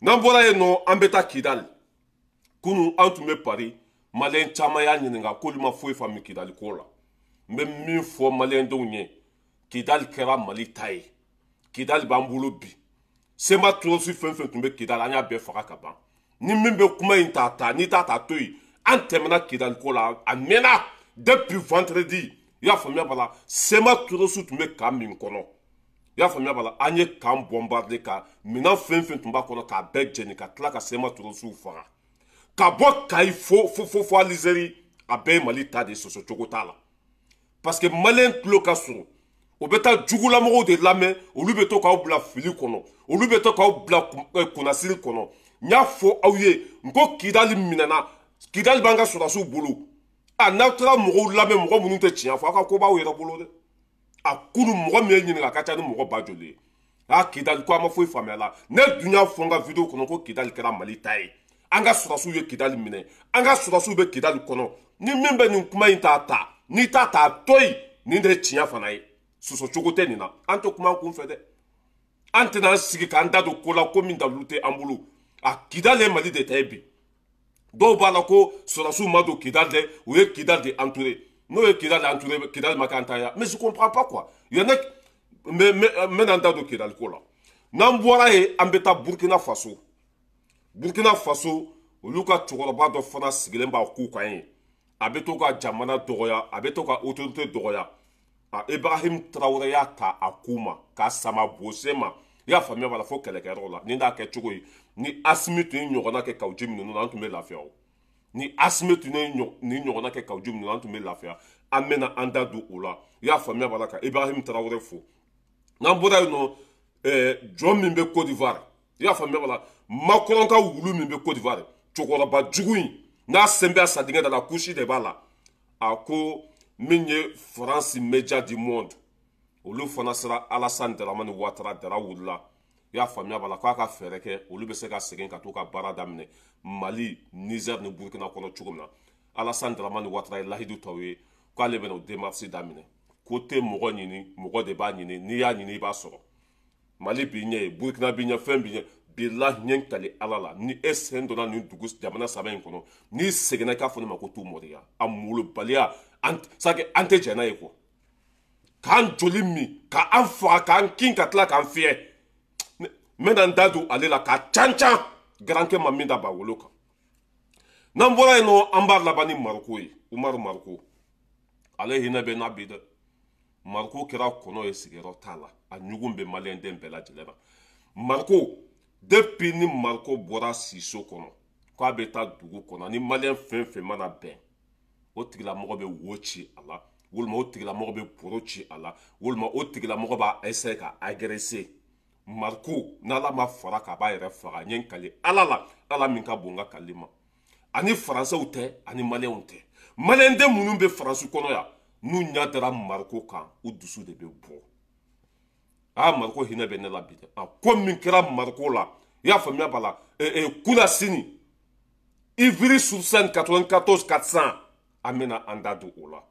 N'an bɔra yen nɔ, an bɛ taa Kidali. Kunun an tun bɛ Paris, maliyɛn caman y'a ɲininka k'olu ma foyi faamu Kidali ko la. N bɛ min fɔ maliyɛndenw ye, Kidali kɛra Mali ta ye. Kidali b'an bolo bi. CMA terroriste fɛn fɛn tun bɛ Kidali, an y'a bɛɛ faga ka ban. Ni min bɛ kuma in ta ta, n'i t'a ta to yen. An tɛmɛna Kidali ko la, a mɛnna depuis vendredi. I y'a faamuya b'a la, CMA terroriste tun bɛ camp min kɔnɔ, i y'a faamuya b'a la, an ye camp bombarder ka minɛn fɛn fɛn tun b'a kɔnɔ k'a bɛɛ jeni, ka tila ka CMA terroriste faga. Ka bɔ Kayi fo fo fo fo Alizeri, a bɛɛ ye Mali ta de ye, sɔsɔ cogo t'a la. Parce que maliyɛn tulo ka surun, o bɛ taa jugulamɔgɔw de lamɛn, olu bɛ to k'aw bila fili kɔnɔ, olu bɛ to k'aw bila kunnasiri kɔnɔ. N y'a fɔ aw ye n ko Kidali minɛna, Kidali b'an ka sɔrɔdasiw bolo. A n'aw taara mɔgɔw lamɛn, mɔgɔ minnu tɛ tiɲɛ fɔ, aw ka ko b'aw yɛrɛ bolo dɛ. A kunu mɔgɔ min ye ɲininka, a ka ca ni mɔgɔ ba joli ye. A Kidali ko a ma foyi faamuya la. Ne dun y'a fɔ n ka vidéo kɔnɔ ko Kidali kɛra Mali ta ye. An ka sɔrɔdasiw ye Kidali minɛ, an ka sɔrɔdasiw bɛ Kidali kɔnɔ. Ni min bɛ nin kuma in ta ta, n'i t'a ta a to yen, nin de ye tiɲɛ fana ye. Sɔsɔ cogo tɛ nin na. An tɛ kuma an kun fɛ dɛ. An tɛna an sigi k'an da don ko la ko min dalilu tɛ an bolo. A Kidali ye Mali de ta ye bi. Dɔw b'a la ko sɔrɔdasiw ma don Kidali dɛ, u ye Kidali de entouré. N'o ye Kidali entouré, Kidali ma k'an ta ye. Mais je comprends pas quoi. Il y en a, n bɛna n da don Kidali ko la. N'an bɔra yen, an bɛ taa Burkina Faso. Burkina Faso, olu ka cɛkɔrɔba dɔ fana sigilen b'a k'u kan ye. A bɛ to ka jamana dɔgɔya, a bɛ to ka autorité dɔgɔya. A Ibrahim Traoré y'a ta a ku ma k'a sama bose ma. I y'a faamuya b'a la, fo kɛlɛkɛyɔrɔ la. Ni n'a kɛ cogo ye, ni Asimi tun ye ɲɔgɔnna kɛ Kawu Jim ninnu na, an tun bɛ lafiya o. Ni Asimi tun ye nin ɲɔgɔnna kɛ Kawu Jim ninnu na, an tun bɛ lafiya. An bɛna an da don o la. I y'a faamuya b'a la, ka Ibrahim Traoré fo. N'an bɔra yen nɔ, jɔn min bɛ Côte d'Ivoire, i y'a faamuya b'a la, Macron ka wulu min bɛ Côte d'Ivoire, cɛkɔrɔba jugu in n'a sen bɛ a sadingɛ da la, kusi de b'a la. A ko min ye France Média du Monde, olu fana sera Alassane Dramane Ouattara dara wulila. I y'a faamuya b'a la, k'a ka fɛɛrɛ kɛ olu bɛ se ka segin ka t'u ka baara daminɛ Mali, Niger ni Burkina kɔnɔ cogo min na. Alassane Dramane Ouattara ye lahidu t'aw ye k'ale bɛna o démarche daminɛ. Ko tɛ mɔgɔ ɲini, mɔgɔ de b'a ɲini. N'i y'a ɲini, i b'a sɔrɔ. Mali b'i ɲɛ ye, Burkina b'i ɲɛ, fɛn b'i ɲɛ. Bilahi, n ye n kali Ala la, ni e sen donna nin dugu jamana saba in kɔnɔ, n'i seginna i k'a fɔ ne ma ko tu mɔriya. A molobaliya, an sake an tɛ jɛn n'a ye quoi. K'an joli min, k'an faga, k'an kin, ka tila k'an fiyɛ. N bɛna n da don ale la k'a can can garankɛ ma min da ba wolo kan. N'an bɔra yen nɔ, an b'a laban ni Mariko ye. Umaru Mariko, ale hinɛ bɛ n'a bi dɛ. Mariko kɛra kɔnɔ ye, sigiyɔrɔ t'a la. A ɲugun bɛ maliyɛnden bɛɛ lajɛlen na. Mariko, depuis ni Mariko bɔra siso kɔnɔ k'a bɛ taa dugu kɔnɔ, ni maliyɛn fɛn fɛn mana bɛn, o tigilamɔgɔ bɛ wo ci a la, walima o tigilamɔgɔ bɛ poro ci a la, walima o tigilamɔgɔ b'a essayer ka agresser. Mariko, n'Ala ma fara k'a b'a yɛrɛ faga. N ye n kali Ala la, Ala min ka bon n ka kali ma. Ani faransɛw tɛ, ani maliyɛnw tɛ. Maliyɛnden minnu bɛ Faransi kɔnɔ yan, n'u ɲɛ dara Mariko kan, u dusu de bɛ bɔ. Aa, Mariko hinɛ bɛ ne la bi dɛ. A ko min kɛra Mariko la, i y'a faamuya b'a la, kuna sini Ivry-sur-Seine 94 400, an bɛna an da don o la.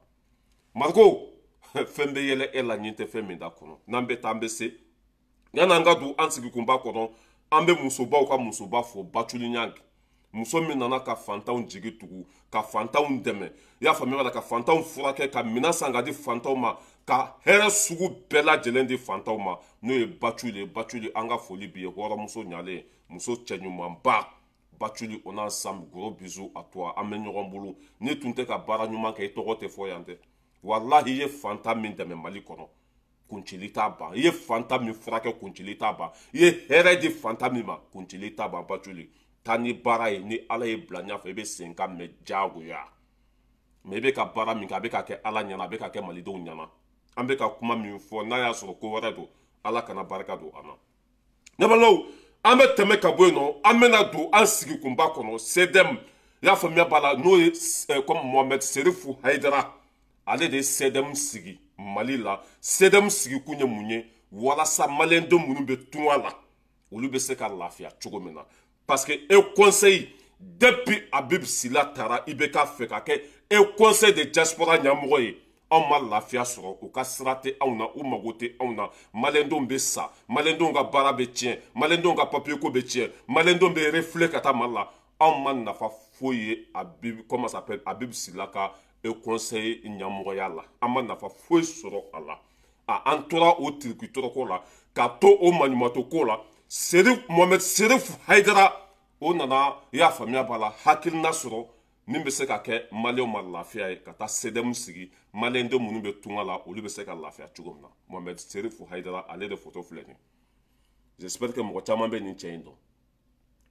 Mariko, fɛn bɛ yɛlɛ e la, ɲin tɛ fɛn min da kɔnɔ. N'an bɛ taa, an bɛ se yan'an ka don an sigikunba kɔnɔ, an bɛ musobaw ka musoba fo, Batuli Ɲangi, muso min nana ka fantanw jigi tugu, ka fantanw dɛmɛ, i y'a faamuya la, ka fantanw furakɛ, ka minɛn san ka di fantanw ma, ka hɛrɛ sugu bɛɛ lajɛlen di fantanw ma, n'o ye Batuli ye. Batuli, an ka foli b'i ye. Hɔrɔnmuso ɲalen, muso cɛɲumanba Batuli, on ensemble, gros bisous à toi. An bɛ ɲɔgɔn bolo. N'i tun tɛ ka baara ɲuman kɛ, i tɔgɔ tɛ fɔ yan dɛ. Walahi, i ye fantan min dɛmɛ Mali kɔnɔ, kuncili t'a ban. I ye fantan min furakɛ, kuncili t'a ban. I ye hɛrɛ di fantan min ma, kuncili t'a ban. Batuli, taa ni baara ye. Ni Ala ye bila ɲɛfɛ, i bɛ sen kan mɛn diyagoya. Mɛ i bɛ ka baara min kɛ, a bɛ ka kɛ Ala ɲɛna, a bɛ ka kɛ malidenw ɲɛna. An bɛ ka kuma min fɔ, n'a y'a sɔrɔ ko wɛrɛ don, Ala kana barika don an na. Ne balimaw, an bɛ tɛmɛ ka bɔ yen nɔ, an bɛna don an sigikunba kɔnɔ, CDM. I y'a faamuya b'a la, n'o ye comme Mohamed Serifu Hayidara, ale de ye CDM sigi Mali la. CDM sigikun ye mun ye? Walasa maliyɛndenw minnu bɛ tunga la, olu bɛ se ka lafiya cogo min na. Parce que e conseil, depuis Habib Sila taara, i bɛ k'a fɛ ka kɛ e conseil de diaspora ɲɛmɔgɔ ye. Anw ma lafiya sɔrɔ, u ka sira tɛ anw na, u mago tɛ anw na. Maliyɛndenw bɛ sa, maliyɛndenw ka baara bɛ tiɲɛ, maliyɛndenw ka papiye ko bɛ tiɲɛ, maliyɛndenw bɛ refilɛ ka taa Mali la. Anw ma nafa foyi ye Habib, comment ça s'appelle, Habib Sylla ka conseil ɲɛmɔgɔya la. An ma nafa foyi sɔrɔ a la. A an tora o tiriki tɔrɔkɔ la, ka to o maɲumatɔ ko la. Serif Mohamed Serif Haidara, o nana, i y'a faamuya b'a la, hakilina sɔrɔ min bɛ se ka kɛ maliyɛnw ma lafiya ye, ka taa CDM sigi, maliyɛnden minnu bɛ tunga la, olu bɛ se ka lafiya cogo min na. Mohamed Serif Haidara, ale de photo filɛ nin. J'espère que mɔgɔ caman bɛ nin cɛ in dɔn.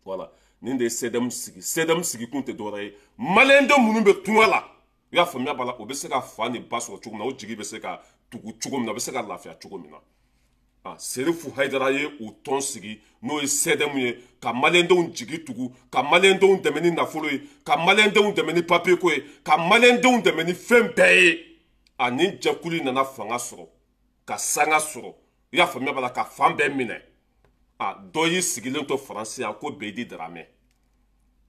Voilà, nin de ye CDM sigi. CDM sigi kun tɛ dɔwɛrɛ ye, maliyɛnden minnu bɛ tunga la, i y'a faamuya b'a la, o bɛ se ka fa ni ba sɔrɔ cogo min na, o jigi bɛ se ka tugu cogo min na, o bɛ se ka lafiya cogo min na. Ah, Serifu Haidara ye o tɔn sigi, n'o ye CDM ye, ka maliyɛndenw jigi tugu, ka maliyɛndenw dɛmɛ ni nafolo ye, ka maliyɛndenw dɛmɛ ni papiye ko ye, ka maliyɛndenw dɛmɛ ni fɛn bɛɛ ye. A nin jɛkulu nana fanga sɔrɔ, ka sanga sɔrɔ, i y'a faamuya b'a la, ka fan bɛɛ minɛ. A dɔ y'i sigilen to Faransi yan ko Bedi Daramɛ.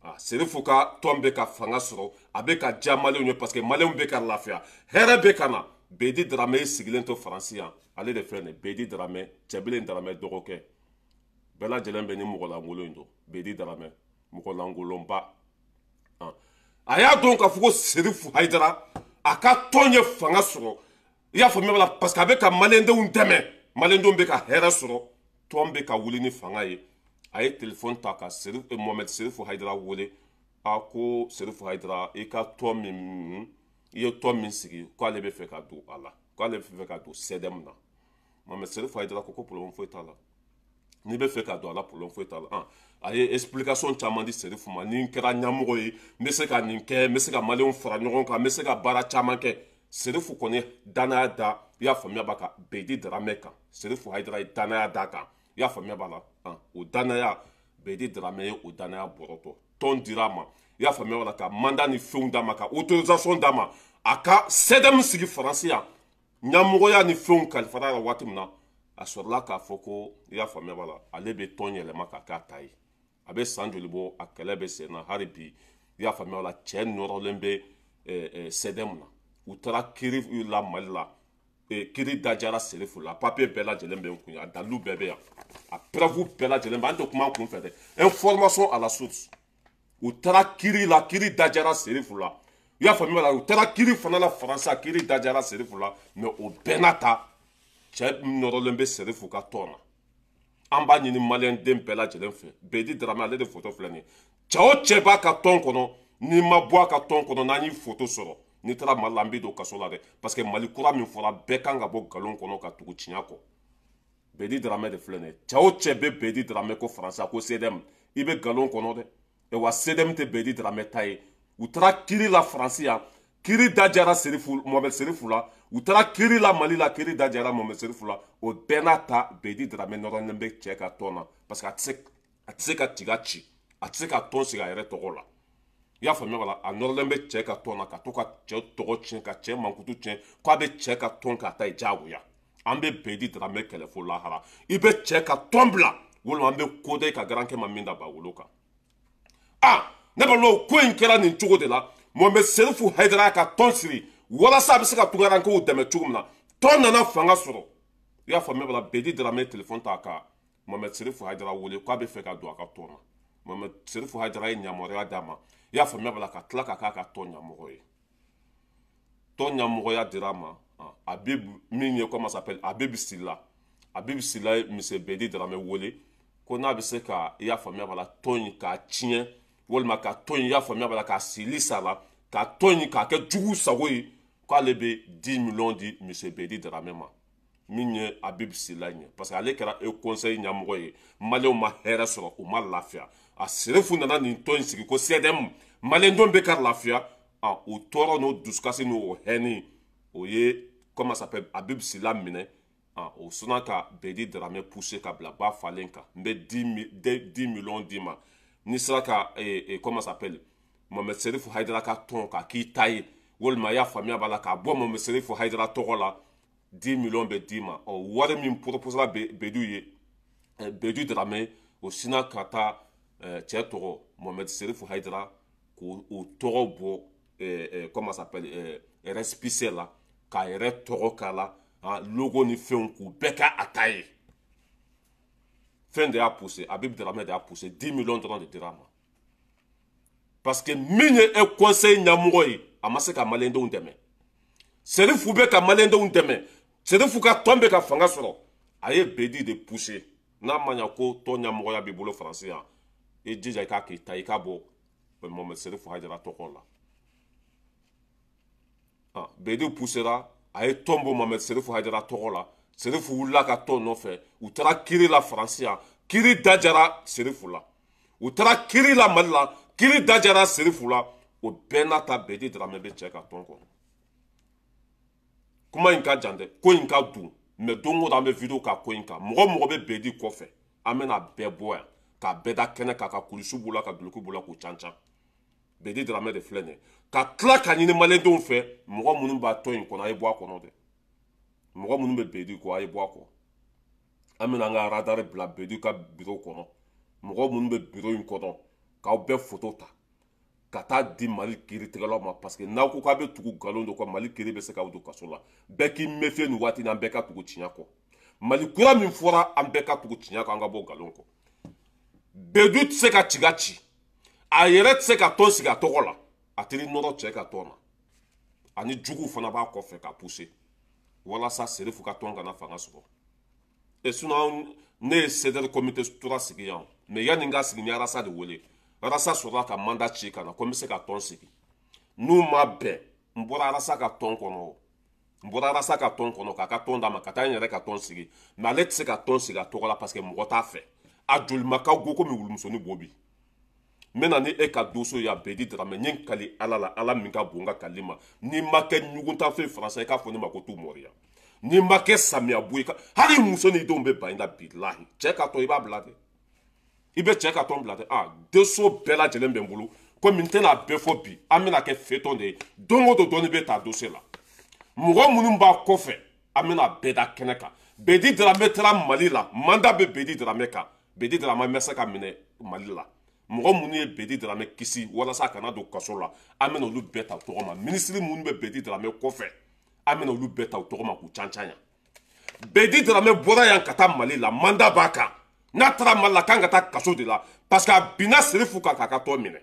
Ah, Serifu ka tɔn bɛ ka fanga sɔrɔ, a bɛ ka diya maliyɛnw ye parce que maliyɛnw bɛ ka lafiya, hɛrɛ bɛ ka na. Bedi Daramɛ y'i sigilen to Faransi yan, ale de filɛ nin Bedi Daramɛ, Cɛbilen Daramɛ dɔgɔkɛ. Bɛɛ lajɛlen bɛ ni mɔgɔ lankolon in dɔn, Bedi Daramɛ, mɔgɔ lankolonba. A y'a dɔn k'a fɔ ko Serifu Haidara a ka tɔn ye fanga sɔrɔ, i y'a faamuya la, parce que a bɛ ka maliyɛndenw dɛmɛ, maliyɛndenw bɛ ka hɛrɛ sɔrɔ, tɔn bɛ ka wuli ni fanga ye. A ye telefɔni ta ka Mohamed Serifu Haidara wele. A ko Serifu Haidara, i ka tɔn min, i ye tɔn min sigi, k'ale bɛ fɛ ka don a la, k'ale bɛ fɛ ka don CDM na. Mohamed Serifu Haidara ko problème foyi t'a la, n'i bɛ fɛ ka don a la, problème foyi t'a la. A ye explication caman di Serifu ma: ni n kɛra ɲɛmɔgɔ ye, n bɛ se ka nin kɛ, n bɛ se ka maliyɛnw fara ɲɔgɔn kan, n bɛ se ka baara caman kɛ. Serifu kɔni danaya da, i y'a faamuya b'a kan, Bedi Daramɛ kan. Serifu Haidara ye danaya d'a kan, i y'a faamuya b'a la. O danaya, Bedi Daramɛ ye o danaya bɔrɔtɔ. Tɔn dira a ma, i y'a faamuya b'a la, ka mandat ni fɛnw d'a ma, ka autorisation d'a ma, a ka CDM sigi Faransi yan. Ɲɛmɔgɔya ni fɛnw kalifara la waati min na, a sɔrɔla k'a fɔ ko, i y'a faamuya b'a la, ale bɛ tɔn yɛlɛma ka k'a ta ye. A bɛ san joli bɔ, a kɛlɛ bɛ sen na hali bi, i y'a faamuya b'a la. Cɛ nɔrɔlen bɛ CDM na. U taara kiiri la Mali la, kiiri dajara Serifu la. Papiye bɛɛ lajɛlen bɛ n kun, a dalilu bɛɛ bɛ yan, a preuve bɛɛ lajɛlen bɛ. An tɛ kuma an kun fɛ dɛ, information à la source. U taara kiiri la, kiiri dajara Serifu la, i y'a faamuya la. U taara kiiri fana la Faransi, a kiiri dajara Serifu la. Mais o bɛɛ n'a ta, cɛ nɔrɔlen bɛ Serifu ka tɔn na. An b'a ɲini maliyɛnden bɛɛ lajɛlen fɛ, Bedi Daramɛ, ale de photo filɛ nin ye. Cɛ o cɛ b'a ka tɔn kɔnɔ, n'i ma bɔ a ka tɔn kɔnɔ, n'an y'i photo sɔrɔ, n'i taara Mali la, an b'i don kaso la dɛ. Parce que Mali kura min fɔra, bɛɛ kan ka bɔ nkalon kɔnɔ ka tugu tiɲɛ kɔ. Bedi Daramɛ de filɛ nin ye. Cɛ o cɛ bɛ Bedi Daramɛ ko Faransi, ko CDM, i bɛ nkalon kɔnɔ dɛ. Wa CDM tɛ Bedi Daramɛ ta ye. U taara kiiri la Faransi yan, kiiri dajara Serifu, Mohamed Serifu la. U taara kiiri la Mali la, kiiri dajara Mohamed Serifu la. O bɛɛ n'a ta, Bedi Daramɛ nɔrɔlen bɛ cɛ ka tɔn na, parce que a tɛ se ka tiga ci, a tɛ se ka tɔn sigi a yɛrɛ tɔgɔ la, i y'a faamuya b'a la. A nɔrɔlen bɛ cɛ ka tɔn na, ka to ka cɛ tɔgɔ tiɲɛ, ka cɛ mankutu tiɲɛ, k'a bɛ cɛ ka tɔn k'a ta ye diyagoya. An bɛ Bedi Daramɛ kɛlɛ fo lahara. I bɛ cɛ ka tɔn bila, walima an bɛ ko da i ka garankɛ ma min da bawolo kan. Ah, ne balimaw, ko in kɛra nin cogo de la. Mohamed Serifu Haidara ka tɔn siri walasa a bɛ se ka tunkarankew dɛmɛ cogo min na. Tɔn nana fanga sɔrɔ, i y'a faamuya b'a la. Bedi Daramɛ telefɔni ta ka Mohamed Serifu Haidara wele k'a bɛ fɛ ka don a ka tɔn na. Mohamed Serifu Haidara ye yamaruya d'a ma, i y'a faamuya b'a la, ka tila ka k'a ka tɔn ɲɛmɔgɔ ye. Tɔn ɲɛmɔgɔya dira a ma. Habib min ye, comment s'appelle, Habib Sylla, Habib Sylla ye monsieur Bedi Daramɛ wele ko n'a bɛ se ka, i y'a faamuya b'a la, tɔn in k'a tiɲɛ, walima ka tɔn in, i y'a faamuya b'a la, k'a sili sa la, ka tɔn in k'a kɛ jugu sago ye, k'ale bɛ 10 millions di monsieur Bedi Daramɛ ma, min ye Habib Sylla ɲɛ, parce que ale kɛra e conseil ɲɛmɔgɔ ye. Maliyɛnw ma hɛrɛ sɔrɔ, u ma lafiya. A Serifu nana nin tɔn in sigi ko CDM, maliyɛndenw bɛ ka lafiya. A o tɔɔrɔ n'o dusukasi n'o hɛni, o ye, comment ça s'appelle, Habib Sylla minɛ. O sɔnna ka Bedi Daramɛ pousser ka bila ba falen kan. N bɛ 10 millions d'i ma n'i sera ka, comment ça s'appelle, Mohamed Serifu Haidara ka tɔn k'a k'i ta ye, walima i y'a faamuya b'a la, k'a bɔ Mohamed Serifu Haidara tɔgɔ la, 10 millions bɛ d'i ma. Ɔ, wari min proposera Bedi ye, Bedi Daramɛ, o sinna ka taa cɛ tɔgɔ Mohamed Serifu Haidara k'o tɔgɔ bɔ, comment ça s'appelle, récépissé la, K'a yɛrɛ tɔgɔ k'a la, logo ni fɛnw k'u bɛɛ kɛ a ta ye. Fɛn de y'a poussé, Habib Dramé de y'a poussé, 10 millions dɔrɔn de dira a ma. Parce que min ye e conseil ɲɛmɔgɔ ye, a ma se ka maliyɛndenw dɛmɛ. Serifu bɛ ka maliyɛndenw dɛmɛ, Serifu ka tɔn bɛ ka fanga sɔrɔ, a ye Bedi de poussé. N'a ma ɲa ko tɔn ɲɛmɔgɔya b'i bolo Faransi yan, i jija i k'a k'i ta, i k'a bɔ Mohamed Serifu Hayidara tɔgɔ la. Bedi poussera, a ye tɔn bɔ Mohamed Serifu Hayidara tɔgɔ la. Serifu wulila ka tɔn nɔfɛ, u taara kiri la Faransi yan, kiri dajara Serifu la. U taara kiri la Mali la, kiri dajara Serifu la. O bɛɛ n'a ta, Bedi Dramé bɛ cɛ ka tɔn kɔnɔ. Kuma in ka jan dɛ, ko in ka dun, mais don o don an bɛ vidéo k'a ko in kan. Mɔgɔ mɔgɔ bɛ Bedi kɔfɛ, an bɛna bɛɛ bɔ yan k'a bɛɛ da kɛnɛ kan, ka kulusi b'u la, ka duloki b'u la, k'u can can. Bedi Dramé de filɛ nin ye. Ka tila ka ɲini maliyɛndenw fɛ, mɔgɔ minnu b'a tɔn in kɔnɔ, a ye bɔ a kɔnɔ dɛ. Mɔgɔ minnu bɛ Bedi kɔ, a ye bɔ a kɔ. An bɛna an ka radar bila Bedi ka bureau kɔnɔ. Mɔgɔ minnu bɛ bureau in kɔnɔ, k'aw bɛɛ photo ta ka taa di Mali kiiritigɛlaw ma, parce que n'aw ko k'a bɛ tugu nkalon dɔ kɔ, Mali kiiri bɛ se k'aw don kaso la. Bɛɛ k'i méfier nin waati in na, an bɛɛ ka tugu tiɲɛ kɔ. Mali kura min fɔra, an bɛɛ ka tugu tiɲɛ kɔ, an ka bɔ nkalon kɔ. Bedu tɛ se ka tiga ci, a yɛrɛ tɛ se ka tɔn sigi a tɔgɔ la, a teri nɔrɔ cɛ ka tɔn na, ani juguw fana b'a kɔfɛ ka pousser walasa Serifu ka tɔn kana fanga sɔrɔ. Et sinon ne ye CDR comité tura sigi yan, mais yanni n ka sigi, n ye Arasa de wele. Arasa sɔrɔla ka mandat ci ka na ko n bɛ se ka tɔn sigi. N'u ma bɛn, n bɔra Arasa ka tɔn kɔnɔ, n bɔra Arasa ka tɔn kɔnɔ k'a ka tɔn d'a ma ka taa n yɛrɛ ka tɔn sigi. Mais ale tɛ se ka tɔn sigi a tɔgɔ la, parce que mɔgɔ t'a fɛ. A jolimakaw ko komi wulumusonin bo bi. N bɛ na ni e ka dossier ye a Bedi Dramé, n ye n kali Ala la, Ala min ka bon n ka kali ma. N'i ma kɛ ɲuguntafe Faransa, i k'a fɔ ne ma ko tu mɔriya. N'i ma kɛ samiya bo, i ka hali muso n'i denw bɛ ban i la, bilahi. Cɛ ka tɔn i b'a bila dɛ, i bɛ cɛ ka tɔn bila dɛ. Dossier bɛɛ lajɛlen bɛ n bolo, komi n tɛna bɛɛ fɔ bi, an bɛna kɛ feuilleton de ye. Don o don dɔɔni bɛ ta dossier la. Mɔgɔ minnu b'a kɔfɛ, an bɛna bɛɛ da kɛnɛ kan. Bedi Dramé taara Mali la, mandat bɛ Bedi Dramé kan. Bedi Dramé bɛ se ka minɛ Mali la. Mɔgɔ minnu ye Bedi Dramé kisi walasa a kana don kaso la, an bɛna olu bɛɛ ta tɔgɔ ma. Minisiri minnu bɛ Bedi Dramé kɔfɛ, an bɛna olu bɛɛ ta tɔgɔ ma k'u can can yan. Bedi Dramé bɔra yan ka taa Mali la, mandat b'a kan. N'a taara Mali la, k'an ka taa kaso de la, parce que a binna Serifu kan k'a ka tɔn minɛ.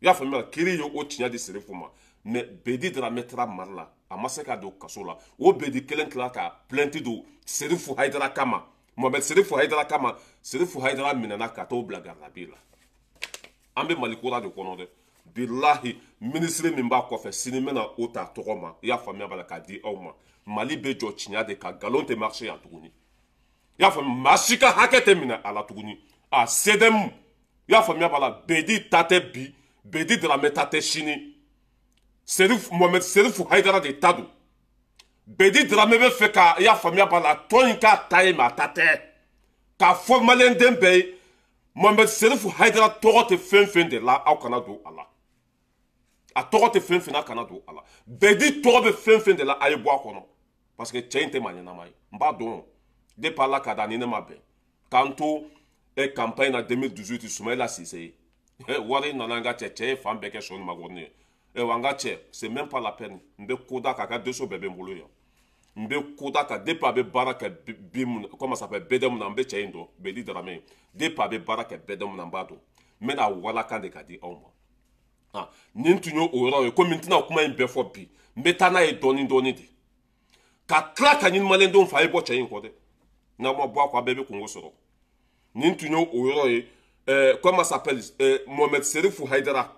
I y'a faamuya, kiiri ye o tiɲɛ di Serifu ma. Mais Bedi Dramé taara Mali la, a ma se ka don kaso la. O Bedi kelen tila ka plainte don Serifu Hayidara kama, Mohamed Serifu Hayidara kama. Serifu Hayidara minɛna ka t'o bila garde à vue la. An bɛ Mali kura de kɔnɔ dɛ. Bilahi, minisiri min b'a kɔfɛ, sini n bɛna o ta tɔgɔ ma, i y'a faamuya b'a la, k'a di aw ma. Mali bɛ jɔ tiɲɛ de kan, nkalon tɛ marché yan tuguni. I y'a faamu, maa si ka hakɛ tɛ minɛ a la tuguni. A CDM, i y'a faamuya b'a la, Bedi ta tɛ bi, Bedi Dramé ta tɛ sini. Serif Mohamed Serifu Hayidara de ta don. Bedi Dramé bɛ fɛ ka, i y'a faamuya b'a la, tɔn in k'a ta ye, mais a ta tɛ. K'a fɔ maliyɛnden bɛɛ ye, Mohamed Serifu Hayidara tɔgɔ tɛ fɛn fɛn de la, aw kana don a la. A tɔgɔ tɛ fɛn fɛn na, kana don a la. Bedi tɔgɔ bɛ fɛn fɛn de la, a ye bɔ a kɔnɔ. Parce que cɛ in tɛ maa ɲɛnama ye. N b'a dɔn. Depuis Ala ka da ni ne ma bɛn. K'an to campagne na 2018, Soumaïla Cissé ye. Wari nana n ka cɛ, cɛ ye fan bɛɛ kɛ sɔ ni makɔrɔni ye. Wa n ka cɛ, c'est même pas la peine. N bɛ ko da k'a ka dossier bɛɛ bɛ n bolo yan. N bɛ ko da kan, depuis a bɛ baara kɛ bi mun, comment ça s'appelle, BDM na, n bɛ cɛ in dɔn, Bedi Dramé. Depuis a bɛ baara kɛ BDM na, n b'a dɔn. N bɛna walakan de ka di aw ma. Nin tun ye o yɔrɔ ye, komi n tɛna kuma in bɛɛ fɔ bi, n bɛ taa n'a ye dɔɔni dɔɔni de. Ka tila ka ɲini maliyɛndenw fɛ, a ye bɔ cɛ in kɔ dɛ. N'aw ma bɔ a kɔ, a bɛɛ bɛ kungo sɔrɔ. Nin tun ye o yɔrɔ ye. Comment ça s'appelle, Mohamed Serifu Hayidara,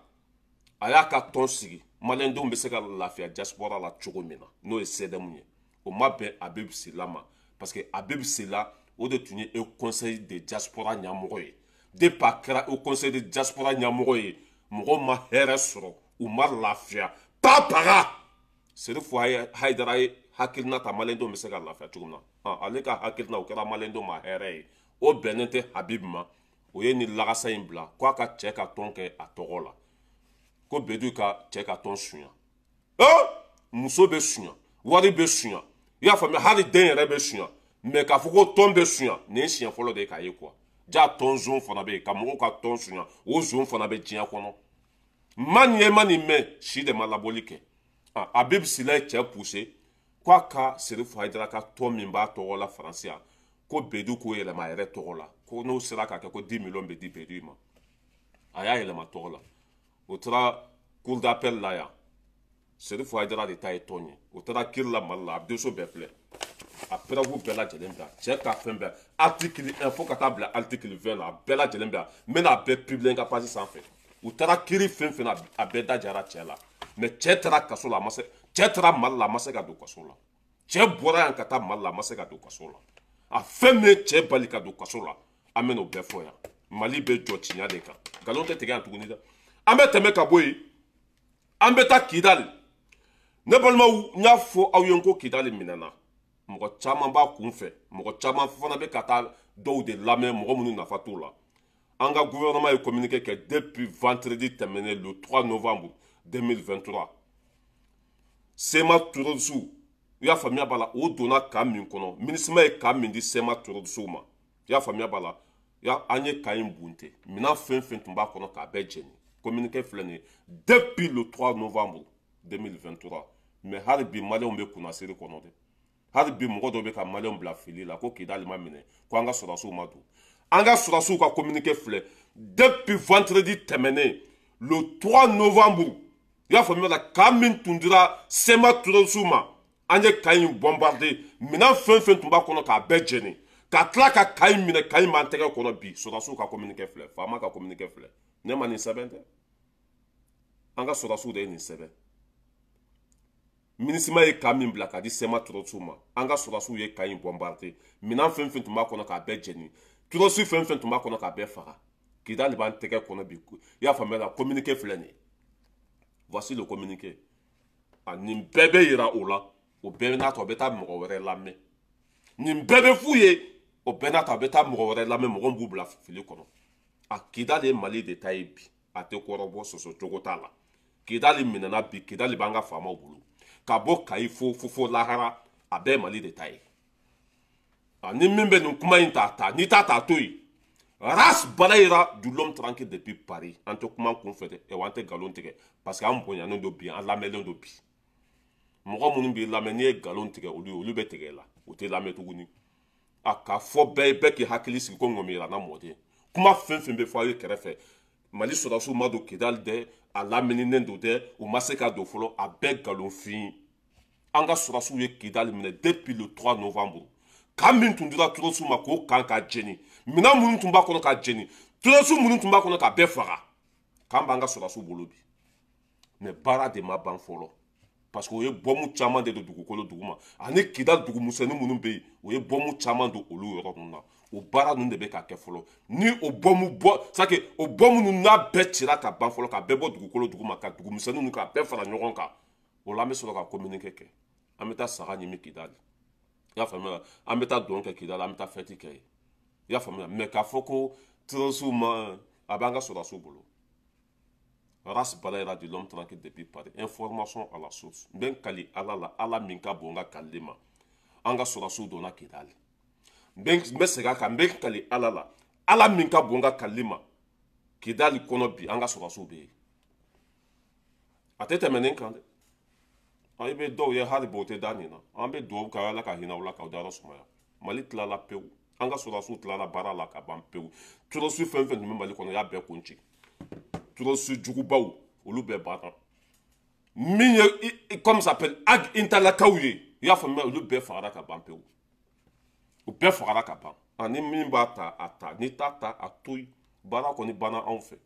a y'a ka tɔn sigi, maliyɛndenw bɛ se ka lafiya diaspora la cogo min na, n'o ye CDM ye. O ma bɛn Habib Sila ma, parce que Habib Sila o de tun ye e conseil de diaspora ɲɛmɔgɔ ye. Depuis a kɛra e conseil de diaspora ɲɛmɔgɔ ye, mɔgɔw ma hɛrɛ sɔrɔ, u ma lafiya pa paga. Serifu Hayidara ye hakilina ta maliyɛndenw bɛ se ka lafiya cogo min na, ale ka hakilina o kɛra maliyɛndenw ma hɛrɛ ye. O bɛnnen tɛ Habib ma, o ye nin lagasa in bila k'a ka cɛ ka tɔn kɛ a tɔgɔ la, ko Bedu ka cɛ ka tɔn sunya. Muso bɛ sunya, wari bɛ sunya, i y'a faamuya, hali den yɛrɛ bɛ sunya, mais k'a fɔ ko tɔn bɛ sunya, nin ye siɲɛ fɔlɔ de ye k'a ye quoi. Ja tɔn zon fana bɛ yen ka mɔgɔw ka tɔn sunya, o zon fana bɛ diɲɛ kɔnɔ. Ma nin ye, ma nin mɛn si de ma labɔli kɛ. Habib Sila ye cɛ poussé k'a ka Serifu Hayidara ka tɔn min b'a tɔgɔ la Faransi yan, ko Bedu k'o yɛlɛma a yɛrɛ tɔgɔ la, ko n'o sera ka kɛ ko 10 millions bɛ di Bedu ma. A y'a yɛlɛma tɔgɔ la. O taara cour d'appel la yan, Serifu Hayidara de ta ye tɔn ye. O taara kiiri la Mali la, a dossier bɛɛ filɛ, a preuve bɛɛ lajɛlen bɛ yan. Cɛ ka fɛn bɛɛ, article 1 fo ka taa bila article 20 la, a bɛɛ lajɛlen bɛ yan. N bɛna a bɛɛ publier n ka page sanfɛ. U taara kiiri fɛn fɛn na, a bɛɛ da jara cɛ la. Mais cɛ taara kaso la, a ma se. Cɛ taara Mali la, a ma se ka don kaso la. Cɛ bɔra yan ka taa Mali la, a ma se ka don kaso la. A fɛn min ye cɛ bali ka don kaso la, an bɛn'o bɛɛ fɔ yan. Mali bɛ jɔ tiɲɛ de kan, nkalon tɛ tigɛ yan tuguni dɛ. An bɛ tɛmɛ ka bɔ yen, an bɛ taa Kidali. Ne balimaw, n y'a fɔ aw ye n ko Kidali minɛna. Mɔgɔ caman b'a kun fɛ, mɔgɔ caman fana bɛ ka taa dɔw de lamɛn, mɔgɔ minnu nafa t'o la. An ka gouvernement ye communiqué kɛ depuis vendredi tɛmɛnen, le 3 novembre 2023. CMA terroriste, i y'a faamuya b'a la, o donna camp min kɔnɔ, MINUSMA ye camp min di CMA terroriste ma, i y'a faamuya b'a la, an ye camp in bunte, minɛn fɛn fɛn tun b'a kɔnɔ k'a bɛɛ jɛni. Communiqué filɛ nin ye depuis le 3 novembre 2023. Mais hali bi maliyɛnw bɛ kunnasiri kɔnɔ dɛ. Hali bi mɔgɔ dɔw bɛ ka maliyɛnw bila fili la ko Kidali ma minɛ, ko an ka sɔrɔdasiw ma don. An ka sɔrɔdasiw ka communiqué filɛ depuis vendredi tɛmɛnen, le 3 novembre, i y'a faamuya la, camp min tun dira CMA terroriste ma, an ye camp in bombardé, minɛn fɛn fɛn tun b'a kɔnɔ k'a bɛɛ jɛni, ka tila ka camp in minɛ. Camp in b'an tɛgɛ kɔnɔ bi. Sɔrɔdasiw ka communiqué filɛ, faama ka communiqué filɛ. Ne ma nin sɛbɛn dɛ, an ka sɔrɔdasiw de ye nin sɛbɛn. MINUSMA ye camp min bila ka di CMA terroriste ma, an ka sɔrɔdasiw ye camp in bombardé, minɛn fɛn fɛn tun b'a kɔnɔ k'a bɛɛ jɛni, terroriste fɛn fɛn tun b'a kɔnɔ k'a bɛɛ faga. Kidali b'an tɛgɛ kɔnɔ bi, i y'a faamuya la. Communiqué filɛ nin ye, voici le communiqué. A nin bɛɛ bɛ yira o la, o bɛɛ n'a ta o bɛ taa mɔgɔ wɛrɛ lamɛn. Nin bɛɛ bɛ f'u ye, o bɛɛ n'a ta a bɛ taa mɔgɔ wɛrɛ lamɛn, mɔgɔ min b'u bila fili kɔnɔ. A Kidali ye Mali de ta ye bi, a tɛ kɔrɔbɔ, sɔsɔ cogo t'a la. Kidali minɛna bi, Kidali b'an ka faamaw bolo, ka bɔ Kayi fo fo fo lahara, a bɛɛ ye Mali de ta ye. Ni min bɛ nin kuma in ta, ta n'i t'a ta, a to yen. Ras Balayira du l'homme tranquille depuis Paris. An tɛ kuma kun fɛ dɛ, wa an tɛ nkalon tigɛ, parce que an bonyanen don bi, an lamɛnlen don bi. Mɔgɔ minnu b'i lamɛn, n'i ye nkalon tigɛ olu ye, olu bɛ tigɛ i la, u tɛ lamɛn tuguni. A k'a fɔ bɛɛ ye, bɛɛ k'i hakili sigi ko ŋɔmi mɔden. Kuma fɛn fɛn bɛ fɔ aw ye kɛrɛfɛ, Mali sɔrɔdasiw ma don Kidali dɛ, a lamininen don dɛ, u ma se ka don fɔlɔ, a bɛɛ nkalonfin. An ka sɔrɔdasiw ye Kidali minɛ depuis le 3 novembre. Camp min tun dira terroriste ma, k'o camp ka jeni, minɛn minnu tun b'a kɔnɔ ka jeni, terroriste minnu tun b'a kɔnɔ ka bɛɛ faga, camp b'an ka sɔrɔdasiw bolo bi. Mais baara de ma ban fɔlɔ, parce que o ye bɔmu caman de don dugukolo duguma, ani Kidali dugumisɛnnin minnu bɛ yen, o ye bɔmu caman don olu yɔrɔ ninnu na. O baara ninnu de bɛ ka kɛ fɔlɔ. Ni o bɔmu bɔ, c'est o bɔmu ninnu n'a bɛɛ cira ka ban fɔlɔ, ka bɛɛ bɔ dugukolo duguma, ka dugumisɛnnin ninnu k'a bɛɛ fara ɲɔgɔn kan, o la an bɛ sɔrɔ ka communiqué kɛ. An bɛ taa saga ɲimi Kidali, i y'a faamuya, an bɛ taa dɔn kɛ Kidali, an bɛ taa fɛti kɛ yen, i y'a faamuya. Mais k'a fɔ ko terroriste ma, a b'an ka sɔrɔdasiw bolo. Ras Balayira de l'homme tranquille depuis Paris. Information à la source. N bɛ n kali Ala la, Ala min ka bon n ka kalili ma. An ka sɔrɔdasiw donna Kidali. N bɛ segin a kan, n bɛ n kali Ala la, Ala min ka bon n ka kalili ma. Kidali kɔnɔ bi, an ka sɔrɔdasiw bɛ yen. A tɛ tɛmɛ nin kan dɛ. I bɛ dɔw ye hali bi o tɛ da nin na. An bɛ dugawu kɛ Ala ka hinɛ u la k'aw dayɔrɔ sumaya. Mali tilala pewu. An ka sɔrɔdasiw tilala baara la ka ban pewu. Terroriste fɛn fɛn tun bɛ Mali kɔnɔ, y'a bɛɛ kun ci. Terroriste jugubaw, olu bɛɛ banna. Min ye comme ça s'appelle Ag Intalakaw ye, i y'a faamuya, olu bɛɛ fagara ka ban pewu. U bɛɛ fagara ka ban. Ani min b'a ta, a ta, n'i t'a ta, a to yen. Baara kɔni banna anw fɛ.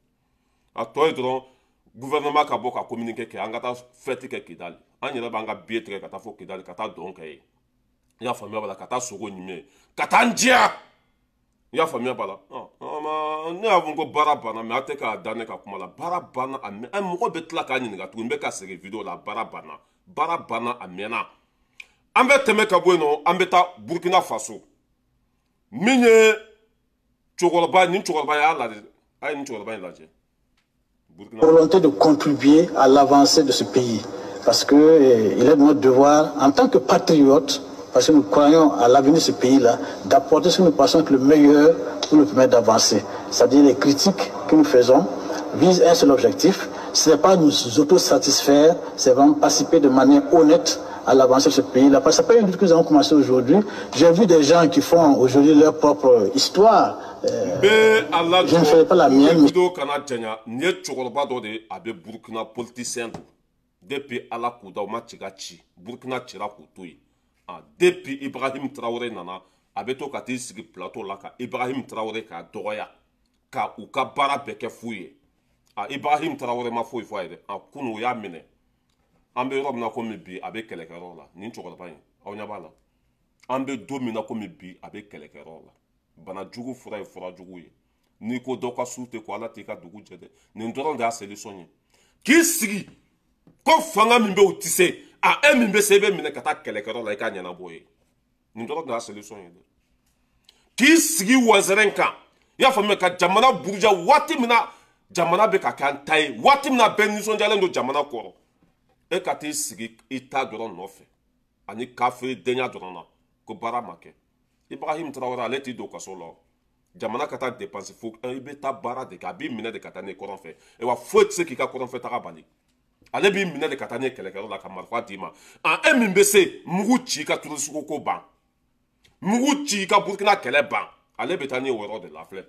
A tɔ ye dɔrɔn gouvernement ka bɔ ka communiqué kɛ, an ka taa fête kɛ Kidali. An yɛrɛ b'an ka billet tigɛ ka taa fo Kidali, ka taa dɔn kɛ yen, i y'a faamuya b'a la, ka taa sogo ɲimi, ka taa n diya, i y'a faamuya b'a la. Ne y'a fɔ ko baara banna, mais a tɛ k'a da ne ka kuma la. Baara banna a mɛn, mɔgɔ bɛ tila k'a ɲininka tuguni, n bɛ ka segin vidéo la. Baara banna, baara banna a mɛnna. An bɛ tɛmɛ ka bɔ yen nɔ, an bɛ taa Burkina Faso. Min ye cɛkɔrɔba, nin cɛkɔrɔba y'a lajɛ, a ye nin cɛkɔrɔba in lajɛ. Volonté de contribuer à l'avancée de ce pays, parce que il est de notre devoir, en tant que patriote, parce que nous croyons à l'avenir de ce pays-là, d'apporter ce que nous pensons être le meilleur pour nous permettre d'avancer. C'est-à-dire les critiques que nous faisons, vise un seul objectif, ce n'est pas nous autosatisfaire, c'est vraiment participer de manière honnête à l'avancée de ce pays-là. Parce que ce n'est pas une lutte que nous avons commencé aujourd'hui. J'ai vu des gens qui font aujourd'hui leur propre histoire. Je ne ferai pas la mienne. Vidéo kana janya nin ye cɛkɔrɔba dɔ de ye, a bɛ Burukina, politicien don. Depuis Ala k'u da, u ma ci ka ci Burukina cira k'u to yen. Ah, depuis Ibrahim Traoré nana, a bɛ to ka t'i sigi plateau la ka Ibrahim Traoré k'a dɔgɔya, ka u ka baara bɛɛ kɛ fu ye. Ah, Ibrahim Traoré ma foyi fɔ a ye dɛ. Ah, kunun u y'a minɛ. An bɛ yɔrɔ min na komi bi, a bɛ kɛlɛkɛyɔrɔ la. Nin cɛkɔrɔba in, aw ɲɛ b'a la, an bɛ don min na komi bi, a bɛ kɛlɛkɛyɔrɔ la. Bana jugu fura ye fura jugu ye. N'i ko dɔ ka su tɛ ko, Ala t'i ka dugu jɛ dɛ. Nin dɔrɔn de y'a solution ye. K'i sigi ko fanga min bɛ, o tɛ se a, e min bɛ se, i bɛ minɛ ka taa kɛlɛkɛyɔrɔ la, i k'a ɲɛnabɔ ye. Nin dɔrɔn de y'a solution ye dɛ. K'i sigi wɛsɛrɛn kan, i y'a faamuya, ka jamana buruja waati min na jamana bɛ ka kɛ an ta ye, waati min na bɛɛ nisɔndiyalen don jamana kɔrɔ, e ka t'i sigi i ta dɔrɔn nɔfɛ ani kafiri denya dɔrɔn na ko baara ma kɛ. Ibrahim Traoré, ale t'i don kaso la jamana ka taa dépense fo i bɛ taa baara de kɛ. A b'i minɛ de ka taa n'i kɔrɔn fɛ. Wa foyi tɛ se k'i ka kɔrɔnfɛ taga bali. Ale b'i minɛ de ka taa n'i kɛlɛkɛyɔrɔ la, ka marifa d'i ma. A e min bɛ se mugu ci, i ka turusuko ko ban, mugu ci, i ka Burukina kɛlɛ ban, ale bɛ taa n'i o yɔrɔ de la. Filɛ,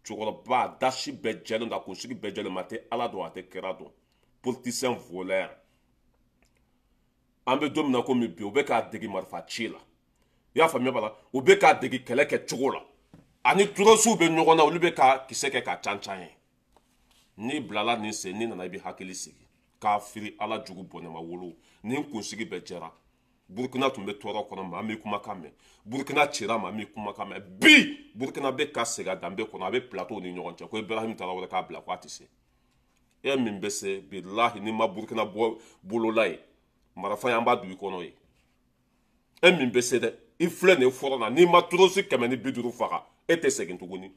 cɛkɔrɔba dasi bɛɛ jɛlen don, a kunsigi bɛɛ jɛlen, ma a tɛ Ala dɔn, a tɛ kira dɔn. Politicien voleur. An bɛ don min na komi bi, u bɛ k'a degi marifa ci la, i y'a faamuya b'a la, u bɛ k'a degi kɛlɛ kɛ cogo la, ani turosiw bɛ ɲɔgɔn na, olu bɛ ka kisɛ kɛ ka can can ye. N'i bilala nin sen, n'i nana, i bɛ hakili sigi k'a firi. Ala jugu bɔnɛma wolo, nin kunsigi bɛɛ jɛra. Burukina tun bɛ tɔɔrɔ kɔnɔ, maa min kumakan mɛn, Burukina cira, maa min kumakan mɛn. Bi Burukina bɛ ka segin a danbe kɔnɔ, a bɛ plateau ni ɲɔgɔn cɛ ko Ibrahim Traoré k'a bila, ko a tɛ se. E min bɛ se, bilahi, n'i ma Burukina bɔ bolola ye, marifa ye, an b'a dugu kɔnɔ ye. E min bɛ se dɛ, i filɛ nin ye fɔlɔ la, n'i ma turosi 150 faga, e tɛ segin tuguni,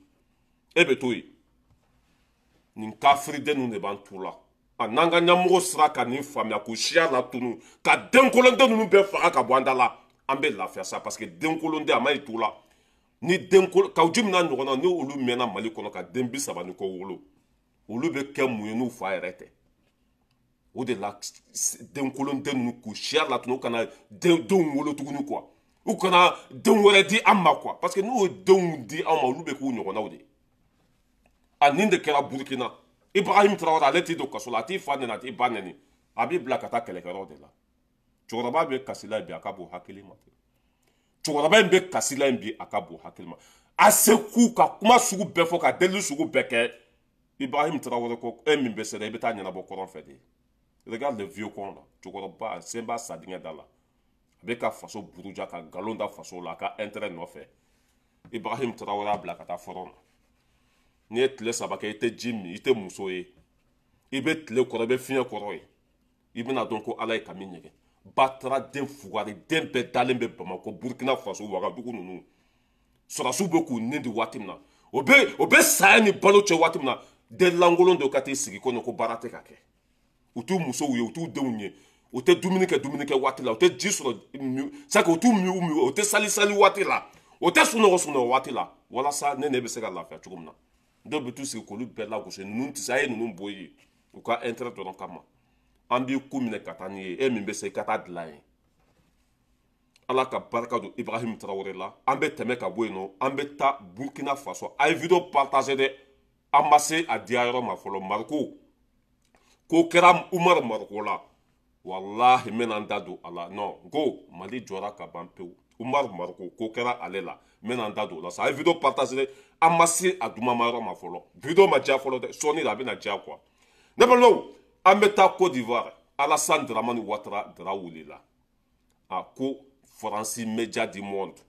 e bɛ to yen. Nin kafiriden ninnu de b'an tu la. A n'an ka ɲɛmɔgɔ sera ka nin faamuya, k'u siya latunu, ka denkolonden ninnu bɛɛ faga ka bɔ an da la, an bɛ lafiya sa. Parce que denkolonden a ma ɲi tu la. Ni denkolo kaw ji min n'a ɲɔgɔnna, ni olu mɛnna Mali kɔnɔ ka den 30 ni kɔ wolo, olu bɛ kɛ mun ye n'u fa yɛrɛ tɛ? O de la, denkolonden ninnu, k'u siya latunu, u kana denw wolo tuguni quoi, u kana denw wɛrɛ di an ma quoi. Parce que n'u ye denw di an ma, olu bɛ k'u ɲɔgɔnnaw de. A nin de kɛra Burukina. Ibrahim Traoré, ale t'i don kaso la, a t'i fa nɛni, a t'i ba nɛni, a b'i bila ka taa kɛlɛkɛyɔrɔ de la. Cɛkɔrɔba bɛ kasi la bi, a ka bon hakili ma. Cɛkɔrɔba in bɛ kasi la bi, a ka bon hakili ma. A se k'u ka kuma sugu bɛɛ fɔ, ka delili sugu bɛɛ kɛ. Ibrahim Traoré ko e min bɛ se dɛ, i bɛ taa ɲɛnabɔ kɔrɔn fɛ de. Regarde le vieux con là. Cɛkɔrɔba sen b'a sa dingɛ da la, a bɛ ka faso buruja, ka nkalon da faso la a ka intérêt nɔfɛ. Ibrahim Traoré y'a bila ka taa front na. N'i ye tile 3 kɛ, i tɛ ji min, i tɛ muso ye, i bɛ tile kɔrɔ, i bɛ fiɲɛ kɔrɔ ye, i bɛna dɔn ko Ala ye kami ɲɛgɛn. Batara den fugari den bɛɛ dalen bɛ Bamakɔ, Burukina Faso, Wagadugu ninnu sɔrɔsiw bɛ k'u nin di waati min na, o bɛ saya ni balo cɛ waati min na, den lankolon dɔ ka t'i sigi ko ko baara tɛ ka kɛ. U t'u musow ye, u t'u denw ye, u tɛ dumuni kɛ dumuni kɛ waati la, u tɛ ji sɔrɔ saki, u t'u mi u mi, u tɛ sali sali waati la, u tɛ sunɔgɔ sunɔgɔ waati la, walasa ne bɛ se ka lafiya cogo min na. Dɔw bɛ t'u sigi k'olu bɛɛ lagosi. Ninnu tɛ se, a ye ninnu bɔ yen u ka intérêt dɔrɔn kama. An b'i ku minɛ ka taa n'i ye. E min bɛ se, i ka taa dilan yen. Ala ka barika don Ibrahim Traoré la. An bɛ tɛmɛ ka bɔ yen nɔ, an bɛ taa Burkina Faso. A ye vidéo partager dɛ, an ma se a diya yɔrɔ ma fɔlɔ. Mariko ko kɛra Umar Mariko la, walahi, n bɛna n da don a la. Non, n ko Mali jɔra ka ban pewu. Umar Mariko ko kɛra ale la, n bɛna n da don o la sa. A ye vidéo partager dɛ, an ma se a dumama yɔrɔ ma fɔlɔ. Vidéo ma diya fɔlɔ dɛ, sɔɔni la a bɛna diya quoi. Ne balimaw, an bɛ taa Côte d'Ivoire. Alassane Dramane Ouattara dara wulila. A ko Faransi Média du Monde,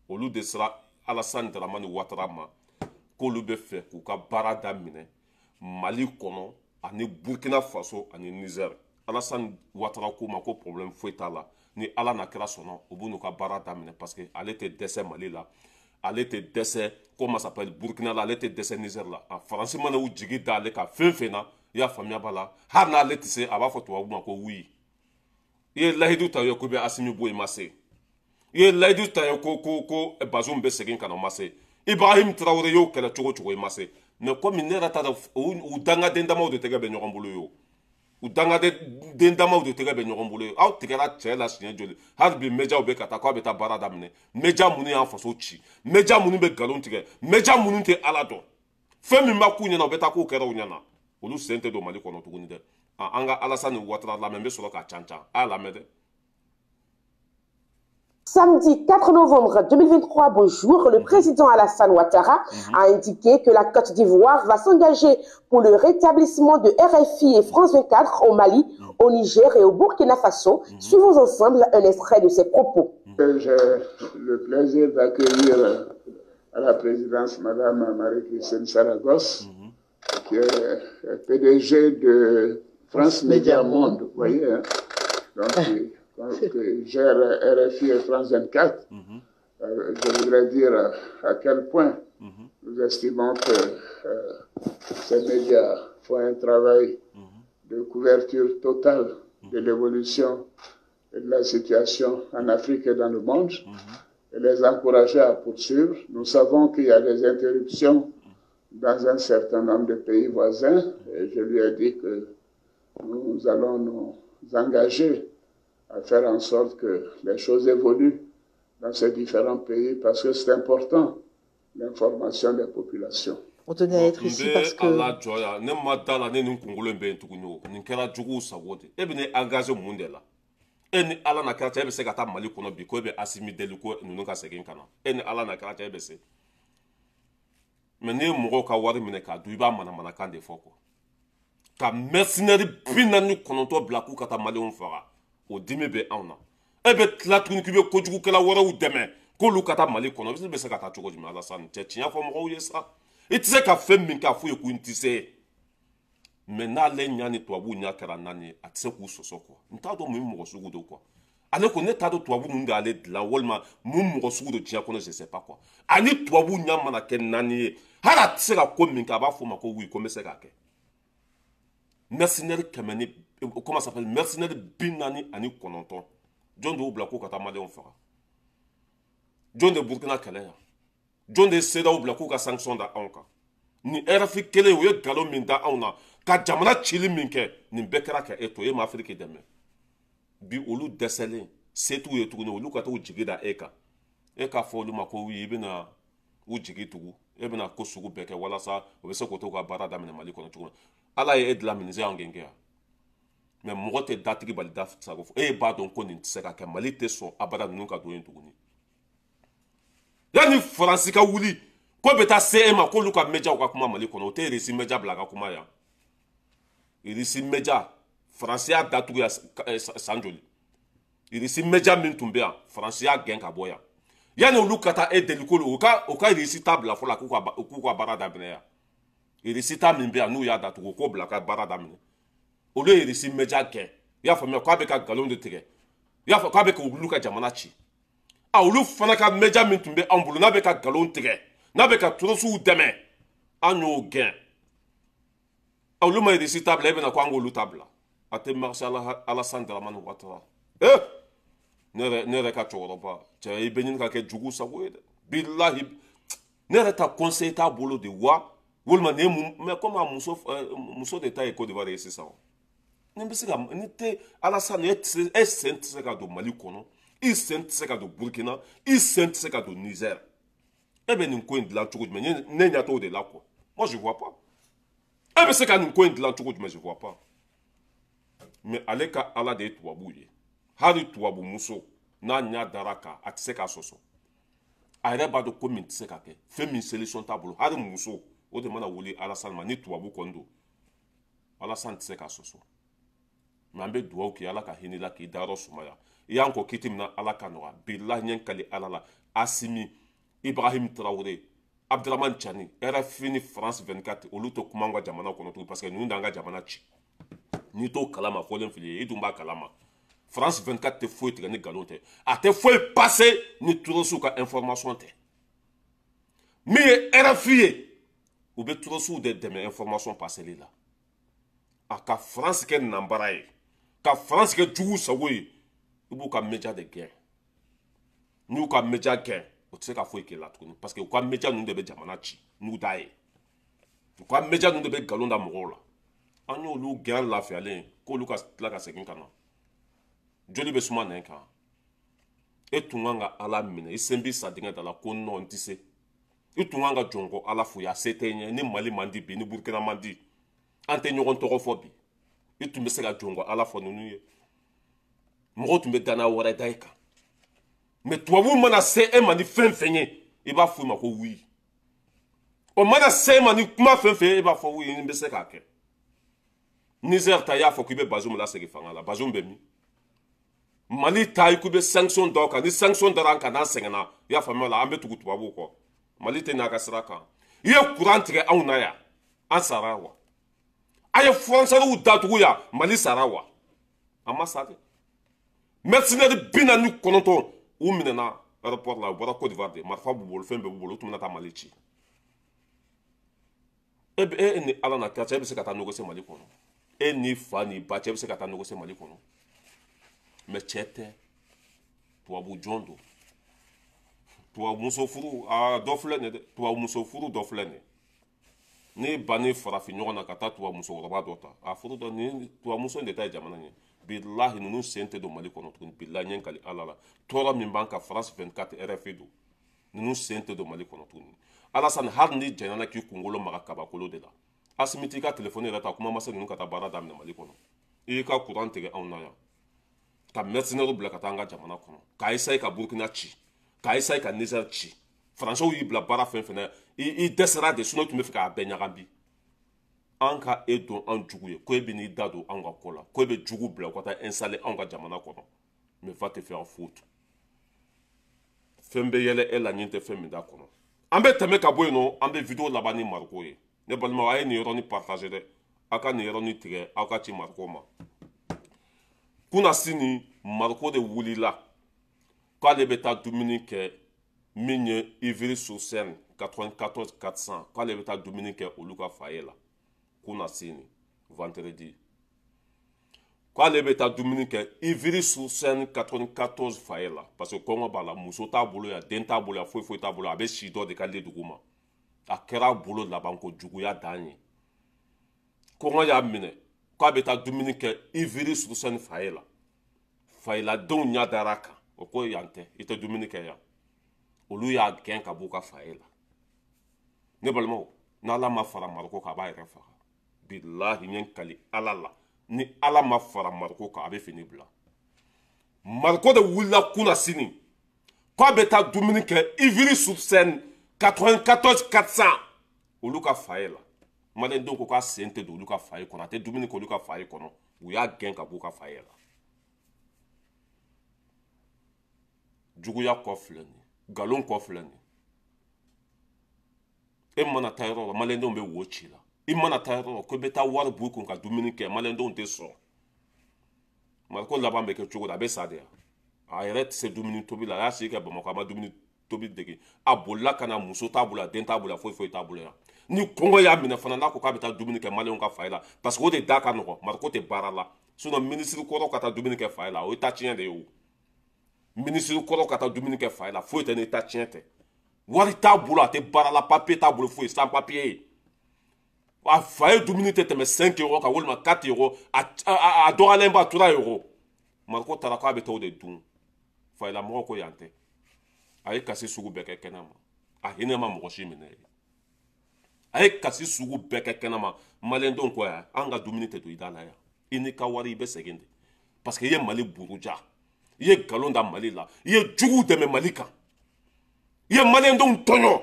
olu de sera Alassane Dramane Ouattara ma k'olu bɛ fɛ k'u ka baara daminɛ Mali kɔnɔ ani Burkina Faso ani Niger. Alassane Ouattara ko ma ko problème foyi t'a la, ni Ala na kira sɔnna, u b'u n'u ka baara daminɛ, parce que ale tɛ dɛsɛ Mali la, ale tɛ dɛsɛ, comment s'appelle, Burkina la, ale tɛ dɛsɛ Niger la. A Faransi mana u jigi da ale kan fɛn fɛn na, i y'a faamuya b'a la, hali n'ale tɛ se, a b'a fɔ tubabu ma ko oui. I ye layidu ta ye ko i bɛ Asimi bɔ, i ma se. I ye layidu ta ye ko Bazoum bɛ segin ka na, o ma se. Ibrahim Traoré y'o kɛlɛ cogo cogo, i ma se. Mais komi ne yɛrɛ t'a dɔn, u dangaden damaw de tɛgɛ bɛ ɲɔgɔn bolo ye o. U dangaden damaw de tɛgɛ bɛ ɲɔgɔn bolo ye. Aw tigɛra cɛ la siɲɛ joli? Hali bi médiaw bɛ ka taa k'a bɛ taa baara daminɛ. Média minnu y'an faso ci, média minnu bɛ nkalon tigɛ, média minnu tɛ Ala dɔn, fɛn min b'a k'u ɲɛna, u bɛ taa k'o kɛra u ɲɛna. Olu sen tɛ don Mali kɔnɔ tuguni dɛ. An ka Alassane Ouattara lamɛn, n bɛ sɔrɔ k'a can can. A y'a lamɛn dɛ. Samedi 4 novembre 2023, bonjour, le président Alassane Ouattara a indiqué que la Côte d'Ivoire va s'engager pour le rétablissement de RFI et France 24 au Mali, au Niger et au Burkina Faso. Suivons ensemble un extrait de ses propos. J'ai le plaisir d'accueillir à la présidence Madame Marie-Christine Saragosse, qui est PDG de France Média Monde, vous voyez, hein? Donc, qui gère RFI et France 24. Je voudrais dire à quel point nous estimons que ces médias font un travail de couverture totale de l'évolution et de la situation en Afrique et dans le monde, et les encourager à poursuivre. Nous savons qu'il y a des interruptions dans un certain nombre de pays voisins, et je lui ai dit que nous allons nous engager à faire en sorte que les choses évoluent dans ces différents pays, parce que c'est important, l'information des populations. On tenait à être ici parce que... Ala jɔ yan, ne ma da la, ne ni kunkolo in bɛ yen tuguni o. Nin kɛra juguw sago de. E bɛ ne engagé mun de la? E ni Ala na kɛra cɛ, e bɛ se ka taa Mali kɔnɔ bi ko e bɛ Asimi deli ko ninnu ka segin ka na? E ni Ala na kɛra cɛ, e bɛ se? Mais n'i ye mɔgɔw ka wari minɛ k'a dun, i b'a manamanakan de fɔ quoi. Ka mercenaire 49 bila k'u ka taa maliyɛnw faga, o dimi bɛ anw na. E bɛ tila tuguni k'i bɛ kojugukɛla wɛrɛw dɛmɛ k'olu ka taa Mali kɔnɔ. E bɛ se ka taa cogo jumɛn? Alassane cɛ, tiɲɛ fɔ mɔgɔw ye sa. I tɛ se ka fɛn min kɛ a f'u ye ko n tɛ se. Mais n'ale ɲa ni tubabuw ɲa kɛra naani ye, a tɛ se k'u sɔsɔ quoi. N t'a dɔn mun mɔgɔ sugu don quoi. Ale ko ne t'a dɔn tubabu ninnu de y'ale dilan walima mun mɔgɔ sugu don diɲɛ kɔnɔ, je sais pas quoi. Ani tubabuw ɲa mana kɛ naani ye, hali a tɛ se ka ko min kɛ, a b'a fɔ o ma ko oui, ko n bɛ se k'a kɛ. Mercenaire kɛmɛ ni, comment ça s'appelle, mercenaire 49, jɔn de y'u bila k'u ka taa maliyɛnw faga? Jɔn de Burukina kɛlɛ yan? Jɔn de ye CEDEAO bila k'u ka sanction da anw kan? Ni RFI kelen, u ye nkalon min da anw na, ka jamana cili min kɛ, nin bɛɛ kɛra ka e to e ma Afiriki dɛmɛ. Bi olu dɛsɛlen, se t'u ye tuguni, olu ka t'u jigi da e kan. E k'a fɔ olu ma ko i bɛna u jigi tugu, e bɛna ko sugu bɛɛ kɛ walasa u bɛ se k'o to ka baara daminɛ Mali kɔnɔ cogo min. Ala ye e dilan ministre y'anw gɛn kɛ yan. Mais mɔgɔ tɛ datigi bali da sago fɔ. E b'a dɔn ko nin tɛ se ka kɛ. Mali tɛ sɔn abada ninnu ka don yen tuguni. Yanni Faransi ka wuli ko bɛ taa se e ma k'olu ka médiaw ka kuma Mali kɔnɔ, o tɛ Russie média bila ka kuma yan. Russie média, Faransi y'a datugu yan san joli? Russie média min tun bɛ yan, Faransi y'a gɛn ka bɔ yan. Yanni olu ka taa e deli k'olu u ka Russie ta bila fɔlɔ k'u ka baara daminɛ yan. Russie ta min bɛ yan, n'u y'a datugu, u k'o bila ka baara daminɛ. Olu ye Russie média gɛn, i y'a faamuya, k'a bɛ ka nkalon de tigɛ, i y'a fɔ k'a bɛ ka olu ka jamana ci. A olu fana ka média min tun bɛ anw bolo, n'a bɛ ka nkalon tigɛ, n'a bɛ ka terroristew dɛmɛ, an y'o gɛn. Olu ma Russie ta bila, e bɛna ko an k'olu ta bila? A tɛ marcher. Alassane Dramane Ouattara, eh, ne yɛrɛ ka cɛkɔrɔba cɛ, i bɛ ɲini ka kɛ jugu sago ye dɛ. Bilahi, ne yɛrɛ ta conseil t'a bolo de wa, walima nin ye mun? Mais comme a muso de ta ye Côte d'Ivoire ye sisan, ni bɛ se ka ni tɛ Alassane, e sen tɛ se ka don Mali kɔnɔ, i sen tɛ se ka don Burkina, i sen tɛ se ka don Niger. E bɛ nin ko in dilan cogo jumɛn? Ne ɲɛ t'o de la quoi. Moi, je vois pas. E bɛ se ka nin ko in dilan cogo jumɛn? Je vois pas. Mais ale ka Ala de ye tubabuw ye. Hali tubabu muso n'a ɲɛ dara kan, a tɛ se k'a sɔsɔ. A yɛrɛ b'a dɔn ko min tɛ se ka kɛ, fɛn min solution t'a bolo. Hali muso o de mana wuli Alassane ma, ni tubabu kɔni don, Alassane tɛ se k'a sɔsɔ. Mais an bɛ dugawu kɛ, Ala ka hinɛ la k'i dayɔrɔ sumaya. I y'an kɔ kiti min na, Ala ka nɔgɔya. Bilahi, ɲɛ kali Ala la, Asimi, Ibrahim Traoré, Abdramane Tiani, RFI ni France 24, olu tɛ kuma an ka jamana kɔnɔ tuguni, parce que ninnu d'an ka jamana ci. N'i t'o kalama, fɔlen fili ye, i dun b'a kalama. France 24 tɛ foyi tigɛ ni nkalon tɛ, a tɛ foyi passé ni terroristew ka information tɛ. Min ye RFI ye, u bɛ terroristew de dɛmɛ information passeli la. A ka France kɛ nanbara ye, ka France kɛ jugu sago ye, i b'u ka média de gɛn. N'u ka média gɛn, o tɛ se ka foyi k'i la tuguni, parce que u ka média ninnu de bɛ jamana ci n'u da ye. U ka média ninnu de bɛ nkalon da mɔgɔw la. An y'olu gɛn lafiyalen k'olu ka tila ka segin ka na. Joli bɛ suma nɛn kan. E tun kan ka Ala minɛ, i sen b'i sa dingɛ da la ko non, n tɛ se. I tun kan ka jɔn ko Ala fo, a se tɛ ɲɛ. Ni Mali man di bi, ni Burukina man di, an tɛ ɲɔgɔn tɔgɔ fɔ bi. I tun bɛ se ka jɔn ko Ala fɔ ninnu ye. Mɔgɔw tun bɛ danaya wɛrɛ da i kan. Mais tubabu mana se e ma ni fɛn fɛn ye, i b'a f'u ma ko oui. O mana se e ma ni kuma fɛn fɛn ye, e b'a fɔ oui, n bɛ se k'a kɛ. Niger ta, i y'a fɔ k'i bɛ Bazoum lasegin fanga la. Bazoum bɛ min? Mali ta, i k'i bɛ sanction d'aw kan. Ni sanction dara an kan, n'an sɛgɛnna, i y'a faamuya la, an bɛ tugu tubabuw kɔ. Mali tɛ n'a ka sira kan. I ye courant tigɛ anw na yan, an sara wa? A ye frontières datugu yan, Mali sara wa? An ma sa dɛ. Mercenaires 49, u minɛna aéroport la, u bɔra Côte d'Ivoire de, marifa b'u bolo, fɛn bɛɛ b'u bolo, u tun bɛna taa Mali ci. E e ni Ala na kira cɛ, e bɛ se ka taa négocier Mali kɔnɔ? E ni fa ni ba cɛ, e bɛ se ka taa négocier Mali kɔnɔ? Mais cɛ tɛ, tubabu jɔn don. Tubabu muso furu, aa, dɔ filɛ nin ye dɛ. Tubabu muso furu dɔ filɛ nin ye. Ni ba ni farafin ɲɔgɔn na ka taa tubabu musokɔrɔba dɔ ta, a furu dɔ ni tubabu muso in de ta ye jamana ye. Bilahi, ninnu sen tɛ don Mali kɔnɔ tuguni. Bilahi, n ye n kali Ala la, tɔɔrɔ min b'an kan, France 24, RFI don, ninnu sen tɛ don Mali kɔnɔ tuguni. Alassane, hali ni janyana k'i kunkolo maga kabakolo de la, Asimi t'i ka telefɔni yɛrɛ ta, kuma ma se ninnu ka taa baara daminɛ Mali kɔnɔ. I y'i ka courant tigɛ anw na yan, ka mercenaires bila ka taa an ka jamana kɔnɔ, k'a essayer ka Burkina ci, k'a essayer ka Niger ci. Français y'i bila baara fɛn fɛn na, i dɛsɛra de, sinon i tun bɛ fɛ k'a bɛɛ ɲagami. An ka e don an jugu ye ko e bɛ n'i da don anw ka ko la, ko e bɛ jugu bila u ka taa installer anw ka jamana kɔnɔ. Mais va te faire foutre. Fɛn bɛ yɛlɛ e la, ɲin tɛ fɛn min da kɔnɔ. An bɛ tɛmɛ ka bɔ yen nɔ, an bɛ vidéo laban ni Mariko ye. Ne balimaw, a ye nin yɔrɔnin partager dɛ. Aw ka nin yɔrɔnin tigɛ, aw ka ci Mariko ma. Kunna sini, Mariko de wulila k'ale bɛ taa dumuni kɛ min ye Ivry-sur-Seine 94 400, k'ale bɛ taa dumuni kɛ olu ka foyer la. Kunna sini, vendredi, k'ale bɛ taa dumuni kɛ Ivry-sur-Seine 94 foyer la, parce que kɔngɔ b'a la, muso t'a bolo yan, den t'a bolo yan, foyi foyi t'a bolo. A bɛ si dɔ de ka le dugu ma. A kɛra a bolo labanko juguya dan ye. Kɔngɔ y'a minɛ k'a bɛ taa dumuni kɛ Ivry-sur-Seine foyer la. Foyerladenw ɲɛ dara a kan, o ko yan tɛ, i tɛ dumuni kɛ yan. Olu y'a gɛn ka b'u ka foyer la. Ne balimaw, n'Ala ma fara Mariko kan, a b'a yɛrɛ faga. Bilahi, n ye n kali Ala la, ni Ala ma fara Mariko kan, a bɛ fini bila. Mariko de wulila kunna sini k'a bɛ taa dumuni kɛ Ivry-sur-Seine 94 400, olu ka foyer la. Maliyɛndenw ko k'a sen tɛ don olu ka foyer kɔnɔ, a tɛ dumuni kɛ olu ka foyer kɔnɔ. U y'a gɛn ka b'u ka foyer la. Juguya kɔ filɛ nin ye, nkalon kɔ filɛ nin ye. E mana taa yɔrɔ la, maliyɛndenw bɛ wo ci la. I mana taa yɔrɔ la ko i bɛ taa wari b'u kun ka dumuni kɛ, maliyɛndenw tɛ sɔn. Mariko laban bɛ kɛ cogo di? A bɛ sa de yan. A yɛrɛ tɛ se dumuni tobi la. A y'a sigi kɛ Bamakɔ, a ma dumuni tobi dege. A bolila ka na, muso t'a bolo, a den t'a bolo, a foyi foyi t'a bolo yan. Ni kɔngɔ y'a minɛ fana, n'a ko k'a bɛ taa dumuni kɛ maliyɛnw ka foyer la, parce que o de da ka nɔgɔn. Mariko tɛ baara la. Sinon minisiri kɔrɔ ka taa dumuni kɛ foyer la, o ye taa tiɲɛ de ye. O minisiri kɔrɔ ka taa dumuni kɛ foyer la, foyi tɛ ni taa tiɲɛ tɛ. Wari t'a bolo, a tɛ baara la, papier t'a bolo, foyi, sans papier. A foyer dumuni tɛ tɛmɛ 5 euros kan walima 4 euros, a dɔgɔyalen ba 3 euros. Mariko taara k'a bɛ taa o de dun. Foyer la mɔgɔw ko yan tɛ. A ye kasi sugu bɛɛ kɛ kɛnɛ ma, a hinɛ ma mɔgɔ si minɛ. A ye kasi sugu bɛɛ kɛ kɛnɛ ma. Maliyɛndenw ko yan, an ka dumuni tɛ don i da la yan. I n'i ka wari, i bɛ segin de, parce que i ye Mali buruja, i ye nkalon da Mali la, i ye juguw dɛmɛ Mali kan, i ye maliyɛndenw tɔɲɔ.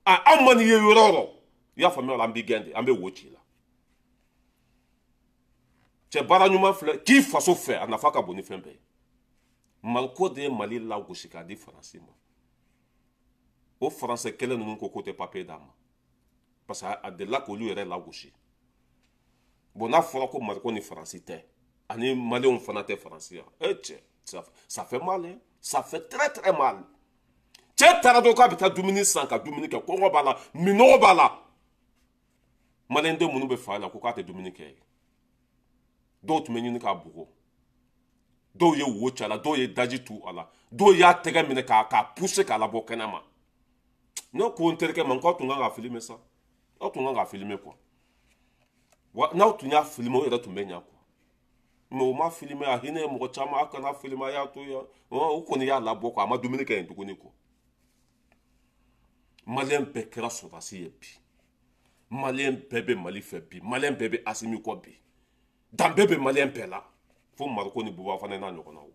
A anw ma n'i ye yɔrɔ o yɔrɔ, i y'a faamuya la, an b'i gɛn de, an bɛ wo ci i la. Cɛ baara ɲuman filɛ k'i faso fɛ, a nafa ka bon ni fɛn bɛɛ ye. Mariko de ye Mali lagosi k'a di Faransi ma. O Faransɛ kelen ninnu ko k'o tɛ papiye d'a ma, parce que a delila k'olu yɛrɛ lagosi. Bon, n'a fɔra ko Mariko ni Faransi tɛ, ani maliyɛnw fana tɛ Faransi yan, e cɛ, ça fait mal, hein? Ça fait très très mal. Cɛ taara dɔrɔn k'a bɛ taa dumuni san ka dumuni kɛ, kɔngɔ b'a la, minɔgɔ b'a la. Maliyɛnden minnu bɛ fa la ko k'a tɛ dumuni kɛ, dɔw tun bɛ ɲini k'a bugɔ, dɔw ye wo ci a la, dɔw ye daji tu a la, dɔw y'a tɛgɛ minɛ k'a pousser k'a labɔ kɛnɛ ma. Ne ko n terikɛ ma, n k'aw tun kan ka filmer sa. Aw tun kan ka filmer quoi. Wa n'aw tun y'a filmer, o yɛrɛ tun bɛ ɲa quoi. Mais o ma filmer, a hinɛ ye mɔgɔ caman, a kana filmer, a y'a to yan. O kɔni y'a labɔ quoi, a ma dumuni kɛ yen tuguni quoi. Maliyɛn bɛɛ kɛra sɔrɔdasi ye bi. Maliyɛn bɛɛ bɛ Mali fɛ bi. Maliyɛn bɛɛ bɛ Asimi kɔ bi. Danbe bɛ maliyɛn bɛɛ la. Fo Mariko ni Buba fana n'a ɲɔgɔnnaw.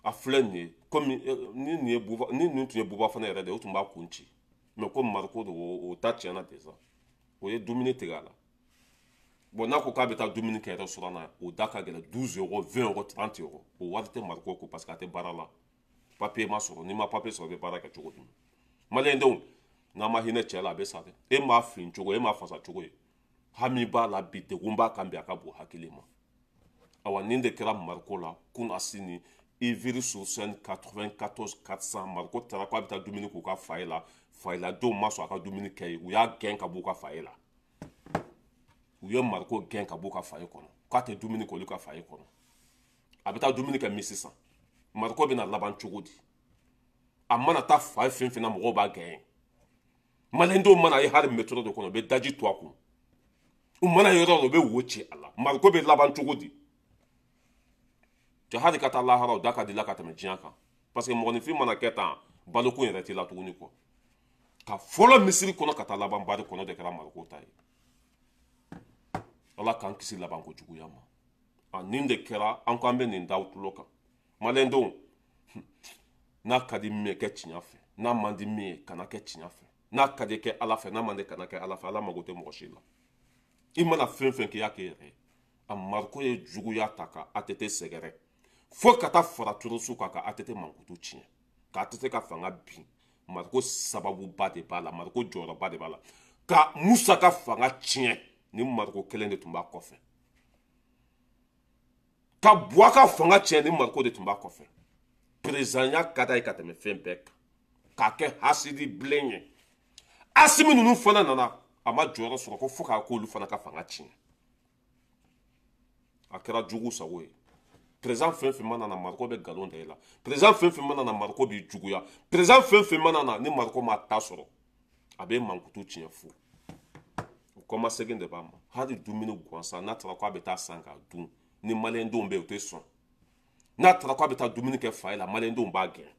A filɛ nin ye komi ni nin ye Buba, ni nin tun ye Buba fana yɛrɛ de ye, o tun b'a kun ci. Mais komi Mariko don, o ta tiɲɛna déjà. O ye dumuni tigɛ a la. Bon, n'a ko k'a bɛ taa dumuni kɛ restaurant na, o da ka gɛlɛn, 12 euros, 20 euros, 30 euros. O wari tɛ Mariko kun parce que a tɛ baara la. Papier ma sɔrɔ, n'i ma papier sɔrɔ, i bɛ baara kɛ cogo jumɛn? Maliyɛndenw, n'an ma hinɛ cɛ la, a bɛ sa dɛ. E m'a fin cogo, e m'a fasa cogo ye. Hami b'a la bi, degun b'a kan bi, a ka bon hakili ma. Awa, nin de kɛra Mariko la kunasini Ivry-sur-Seine 94 400. Mariko taara k'a bɛ taa dumuni k'u ka foyer la. Foyer la denw ma sɔn a ka dumuni kɛ yen, u y'a gɛn ka b'u ka foyer la. U ye Mariko gɛn ka b'u ka foyer kɔnɔ k'a tɛ dumuni kɛ olu ka foyer kɔnɔ. A bɛ taa dumuni kɛ min sisan? Mariko bɛna laban cogo di? A mana taa foyer fɛn fɛn na, mɔgɔw b'a gɛn. Maliyɛndenw mana ye hali métro de kɔnɔ, u bɛ daji to a kun. U mana yɔrɔ dɔ, u bɛ wo ci a la. Mariko bɛ laban cogo di? Cɛ, hali ka taa lahara, o da ka di la ka tɛmɛ diɲɛ kan, parce que mɔgɔninfin mana kɛ tan, baloko yɛrɛ t'i la tuguni quoi. Ka fɔlɔ misiri kɔnɔ ka taa laban bari kɔnɔ de kɛra Mariko ta ye. Ala k'an kisi labanko juguya ma. A nin de kɛra, an ko an bɛ nin da tulo kan. Maliyɛndenw, n'a ka di min ye, kɛ tiɲɛ fɛ. N'a man di min ye, kana kɛ tiɲɛ fɛ. N'a ka di, kɛ Ala fɛ. N'a man di, kana kɛ Ala fɛ. Ala mago tɛ mɔgɔ si la. I mana fɛn fɛn kɛ, i y'a kɛ i yɛrɛ ye. A Mariko ye juguya ta ka ATT sɛgɛrɛ fo ka taa fara turusu kan, ka ATT mankutu tiɲɛ, ka ATT ka fanga bin. Mariko sababuba de b'a la, Mariko jɔyɔrɔba de b'a la ka Musa ka fanga tiɲɛ. Ni Mariko kelen de tun b'a kɔfɛ ka Buwa ka fanga tiɲɛ, ni Mariko de tun b'a kɔfɛ. Perezanya ka d'a ye ka tɛmɛ fɛn bɛɛ kan, k'a kɛ hasidi bilen ye. Asimi ninnu fana nana, a ma jɔyɔrɔ sɔrɔ ko fo k'a k'olu fana ka fanga tiɲɛ. A kɛra jugu sago ye. Président fɛn fɛn mana na, Mariko bɛ nkalon da i la. Président fɛn fɛn mana na, Mariko b'i juguya. Président fɛn fɛn mana na, ni Mariko ma ta sɔrɔ, a bɛ mankutu tiɲɛ fu. O kɔmasegin de b'a ma. Hali dumuni gansan, n'a taara k'a bɛ taa san k'a dun, ni maliyɛndenw bɛ yen, u tɛ sɔn. N'a taara k'a bɛ taa dumuni kɛ foyer la, maliyɛndenw b'a gɛn.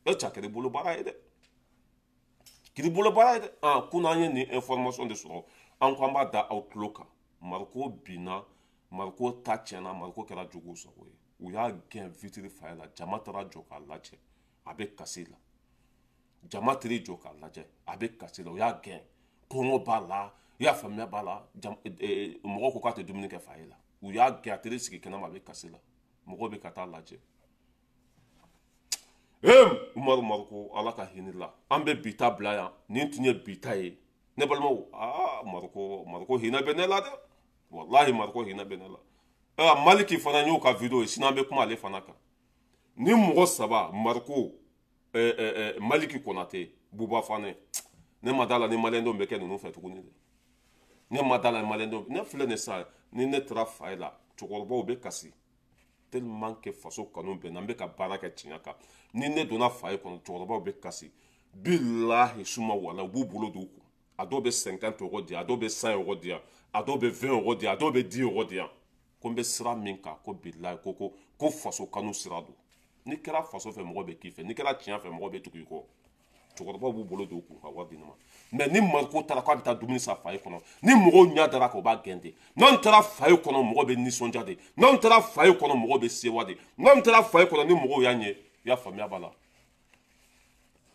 E cɛ, a kɛra i bolo baara ye dɛ, kiri bolo baara ye dɛ. Ah, kunun an ye nin information de sɔrɔ, an ko an b'a da aw tulo kan. Mariko binna, Mariko ta tiɲɛna, Mariko kɛra jugu sago ye. U y'a gɛn vitiri foyer la. Jama taara jɔ k'a lajɛ, a bɛ kasi la. Jama taara jɔ k'a lajɛ, a bɛ kasi la. U y'a gɛn, kɔngɔ b'a la, i y'a faamuya b'a la. Mɔgɔw ko k'a tɛ dumuni kɛ foyer la. U y'a gɛn, a taara sigi kɛnɛma, a bɛ kasi la, mɔgɔw bɛ ka taa lajɛ. Ee, Umaru Mariko, Ala ka hinɛ la. An bɛ bi ta bila yan. Nin tun ye bi ta ye, ne balimaw. Aa, Mariko, Mariko hinɛ bɛ ne la dɛ, walahi, Mariko hinɛ bɛ ne la. Ɛ, Maliki fana y'o ka vidéo ye, sini an bɛ kuma ale fana kan. Ni mɔgɔ saba, Mariko, Maliki Konate, Buba Fane, ne ma da la ni maliyɛndenw bɛ kɛ ninnu fɛ tuguni dɛ. Ne ma da la ni maliyɛndenw. Ne filɛ nin sisan, ni ne taara foyer la, cɛkɔrɔbaw bɛ kasi tellement que faso kanu bɛ n na, n bɛ ka baara kɛ tiɲɛ kan. Ni ne donna foyer kɔnɔ, cɛkɔrɔbaw bɛ kasi, bilahi suma wala, u b'u bolo don u kun. A dɔw bɛ 50 euros di yan, a dɔw bɛ 100 euros di yan, a dɔw bɛ 20 euros di yan, a dɔw bɛ 10 euros di yan, ko n bɛ sira min kan, ko bilahi, ko faso kanu sira don. N'i kɛra faso fɛ, mɔgɔ bɛ k'i fɛ. N'i kɛra tiɲɛ fɛ, mɔgɔ bɛ tugu i kɔ. Cɛkɔrɔbaw b'u bolo don u kun ka wari di ne ma. Mais ni Mariko taara k'a bɛ taa dumuni san foyer kɔnɔ, ni mɔgɔw ɲɛ dara kan, u b'a gɛn de. N'anw taara foyer kɔnɔ, mɔgɔw bɛ nisɔndiya de. N'anw taara foyer kɔnɔ, mɔgɔw bɛ sewa de. N'anw taara foyer kɔnɔ, ni mɔgɔw y'an ye, i y'a faamuya b'a la.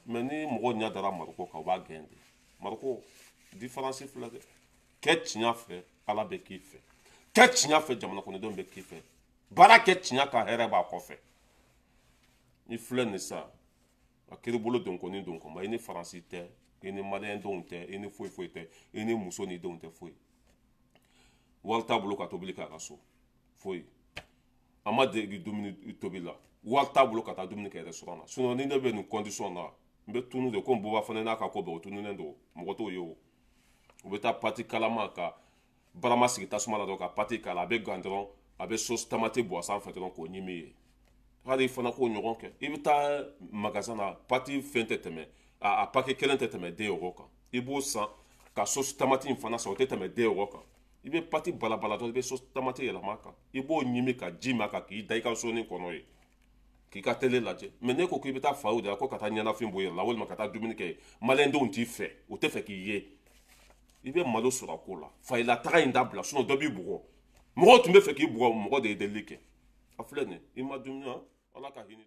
Mais ni mɔgɔw ɲɛ dara Mariko kan, u b'a gɛn de. Mariko différence filɛ dɛ. Kɛ tiɲɛ fɛ, Ala bɛ k'i fɛ. Kɛ tiɲɛ fɛ, jamana kɔnɔdenw bɛ k'i fɛ. Baara kɛ tiɲɛ kan, hɛrɛ b'a kɔfɛ. I filɛ nin sa, a kiri bolo donkɔni donkɔnba, i ni Faransi tɛ, i ni maliyɛndenw tɛ, i ni foyi foyi tɛ, i ni muso ni denw tɛ foyi. Wari t'a bolo ka tobili k'a ka so, foyi. A ma degi dumuni tobi la, wari t'a bolo ka taa dumuni kɛ restaurant na. Sinon ni ne bɛ nin condition na, n bɛ tunu de. Komi Buba fana n'a ka ko bɛɛ, o tununen don, mɔgɔ t'o ye. O u bɛ taa pâte kalama, ka barama sigi tasuma la dɔrɔn, ka pâte k'a la, a bɛ gan dɔrɔn, a bɛ sauce tomate bɔ a sanfɛ dɔrɔn k'o ɲimi ye. Hali i fana k'o ɲɔgɔn kɛ, i bɛ taa magasin na, pâte fɛn tɛ tɛmɛ a paquet kelen tɛ tɛmɛ 2 euros kan. I b'o san ka na, i b'o dun. I b'o san ka sauce tomate in fana san, o tɛ tɛmɛ 2 euros kan. I bɛ pâte balabala dɔrɔn, i bɛ sauce tomate yɛlɛma a kan, i b'o ɲimi ka ji min a kan, k'i da i ka soni kɔnɔ yen, k'i ka télé lajɛ. Mais ne ko k'i bɛ taa faw de la ko ka taa ɲɛnafin bɔ i yɛrɛ la, walima ka taa dumuni kɛ, maliyɛndenw t'i fɛ, u tɛ fɛ k'i ye. I bɛ malo sɔrɔ a ko la. Fayila taga in dabila, sinon dɔ b'i bugɔ. Mɔgɔw tun bɛ fɛ k'i bugɔ, mɔgɔ de ye delili kɛ. A filɛ nin ye, i ma dumuni, ala ka hinɛ.